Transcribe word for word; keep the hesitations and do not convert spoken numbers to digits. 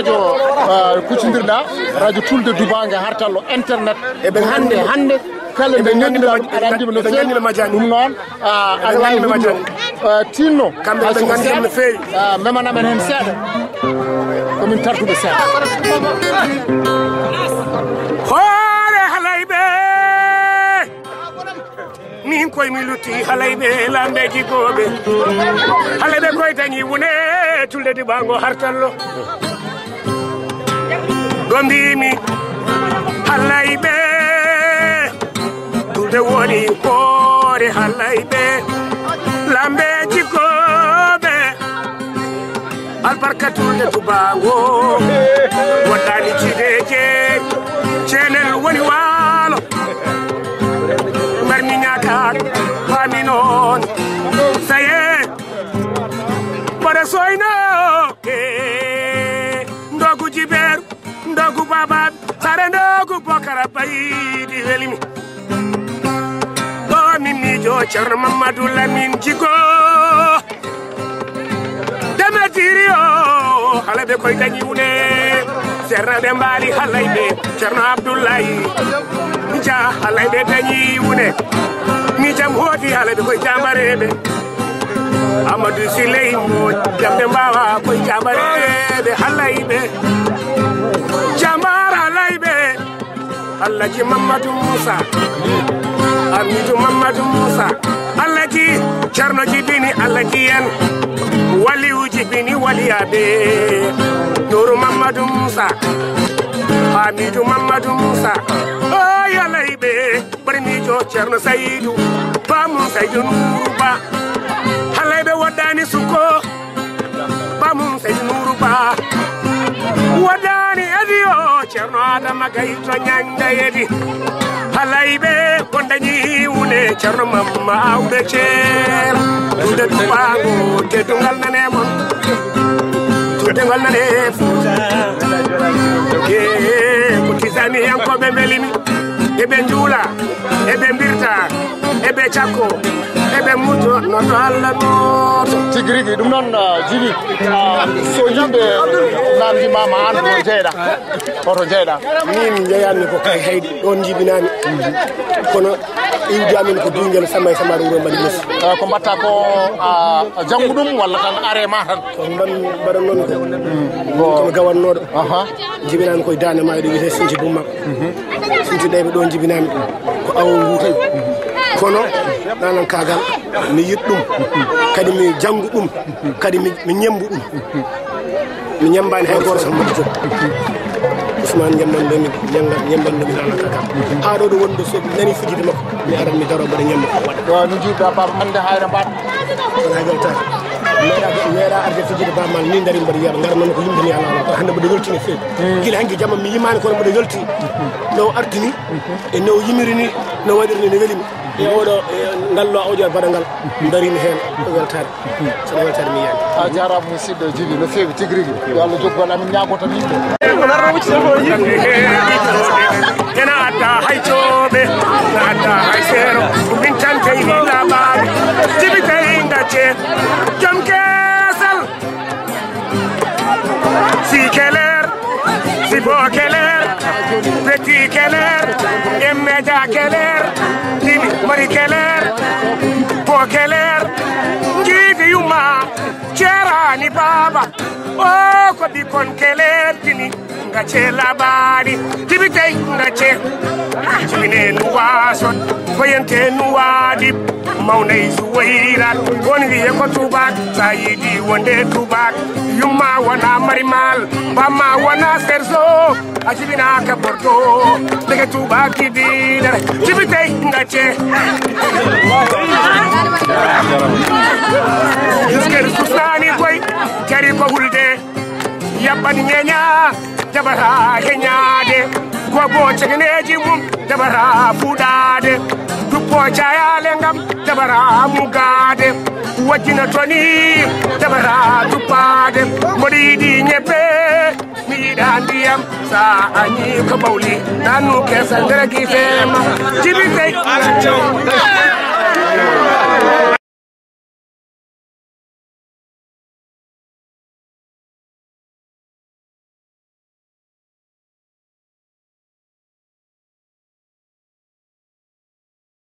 Radio, ah, kuccindirɗa, radio Tulde Dubaango Hartallo internet. Eɓe hannde, hannde, kala nde noddiɗa ɗum, aɗa anndi ɓe no feewi. Ɗum noon, ah, aɗa waawi wonde, ah, tinno. Kamɓe ɓe nganndi ɗum no feewi. Ah, memana men heen seeɗa. Ko min tartuɓe seeɗa. Hoore Halayɓe! Min koy mi lutti Halayɓe, Lamɓe Jigooɓe. Halayɓe koy dañi wune Tulde Dubaango Hartallo. Ɗo mbimi Halayɓe, Tulde woni hoore Halayɓe. Lamɓe Jigooɓe. Albarka Tulde Dubaango, waɗɗani cideje, ceenel woni waalo. Mbarmi ñaaka, faami noon. Saye, mbaɗa soyno, eh, ndogu Jibeeru, ndogu Baba, sare ndogu Bokara Baydi welimi. Ɗo min miijo Ceerno Mamadou Lamine Jigo. Demetiri o, Halayɓe koy dañi wune. Ceerno ɓe mbaali Halayɓe, Ceerno Abdoulaye. Mija Halayɓe dañi wune. Mijam hooti Halayɓe koy jambareɓe. Amadou Siley mo jamɓe mbawa koy jambareɓe Halayɓe. Jambar Halayɓe. Alhaji Mamadou Moussa, Amidou Mamadou Moussa, Alhaji Ceerno jibini Alhaji en, Waliyu jibini waliyaaɓe, Nouru Mamadou Moussa, Amidou Mamadou Moussa, o Halayɓe, barmijo Ceerno Saydou, Ba mum Saydou Nourou Ba, Halayɓe waɗɗani suko. Ba mum Seydi Nourou Ba. Waɗɗani Edi o, Ceerno Adama Gaye to Ñaŋŋa Edi. Halayɓe kon dañi wune Ceerno Mamma Awɓe Ceer. Tulde Dubaango, teddungal nane mon. Teddungal nane Fuuta. Ke ko tisani yankooɓe mbelimi. Eɓe njuula, eɓe mbirta, eɓe cakko, eɓe mutto, no to Allah nooto. Tigi rigi, ɗum noon, ah, Jibi, ah, so yimɓe namndiima ma, aan ko jeyɗa, hoto jeyɗa? Min njeyanmi ko kay haydi, ɗoon njibinaami. Kono iwdi amin ko Duñgel Sama e Sama Wuro Mbaɗi Lesi. Ah, ko mbaɗta ko, ah, janngu ɗum walla tan are ma tan? Ko mbaɗ-, mbaɗa noon ko, ko mi gawannooɗo. Aha. Jibinaami koye Daande Maayo ɗo wiyetee Sinti Bumma. Sinti Ɗayɓe ɗo jibinaami ko awo ngu tan. Kono nanan kaagal mi yiɗ ɗum. Kadi mi janngu ɗum. Kadi mi, mi ñemmbu ɗum. Mi ñemmbaani hay gooto sax mbaɗi joom. Ousmane ñemmbanɗo mi, ñemmba-, ñemmbanɗo mi nanan kaagal. Haa ɗo ɗo wonde so mi nani fijirde makko, mi aran mi daro mbaɗa ñemmba waɗa. Yo no jiiɗɗa baaba hannde hayre mbaɗa. Kono hay weltaare. Meeɗa, meeɗa arde fijirde Baaba Maal ni dari mbaɗa yiyaaɓe ngara noon ko yimɓe ni alaa alaa. Kono hannde mbaɗa weltini feewi. Gila hanki jamma mi yimaani kono mbaɗa welti. No artini e no yimiri ni, no waɗiri ni, no weli mi. E oɗo, e ngal lo awƴo baɗa ngal. Darimi heen ko weltaare. Saɗa weltaare mi yiyaani. A jaaraama musidɗo Jibi no feewi tigi rigi. Yo Allah jokkol amin ñaago tan yimɓe. Ena adda hay jooɓe, ena adda hay seero. Ko min tan kayni labaaɓe. Jibi tawi ngacce. Joom keesal. Si Keller, si Bo Keller, Petit Keller, Emmeja Keller, Dimi Mari Keller, Bo Keller, Jibi yumma, ceeraani baaba. O ko ɓikkon Keller tini. Ngacce labari, Jibi tawi ngacce. Jibine Nuwaasot, koyente Nuwaadib, mawnay Suwayra, won wiye ko tubaak, sa yiɗi wonde tubaak. Yumma wona Marimal, bamma wona Serso, a jibinaaka Bordeaux, ndeke tubaak jibinere. Jibi tawi ngacce. Jiskeri susnaani koy, jari ko hulde. Yabban ñeña, jabata heñaade. Gobo cegeneeji mum, jabata fuɗaade. Duppo cayaale ngam, jabata mugaade. Wajjina toni, jabata duppaade. Mboɗo yiɗi ñebbe, mi yiɗa ndiyam. Sa añi ko ɓawli, nanu kesa nder gite ma. Jibi sey.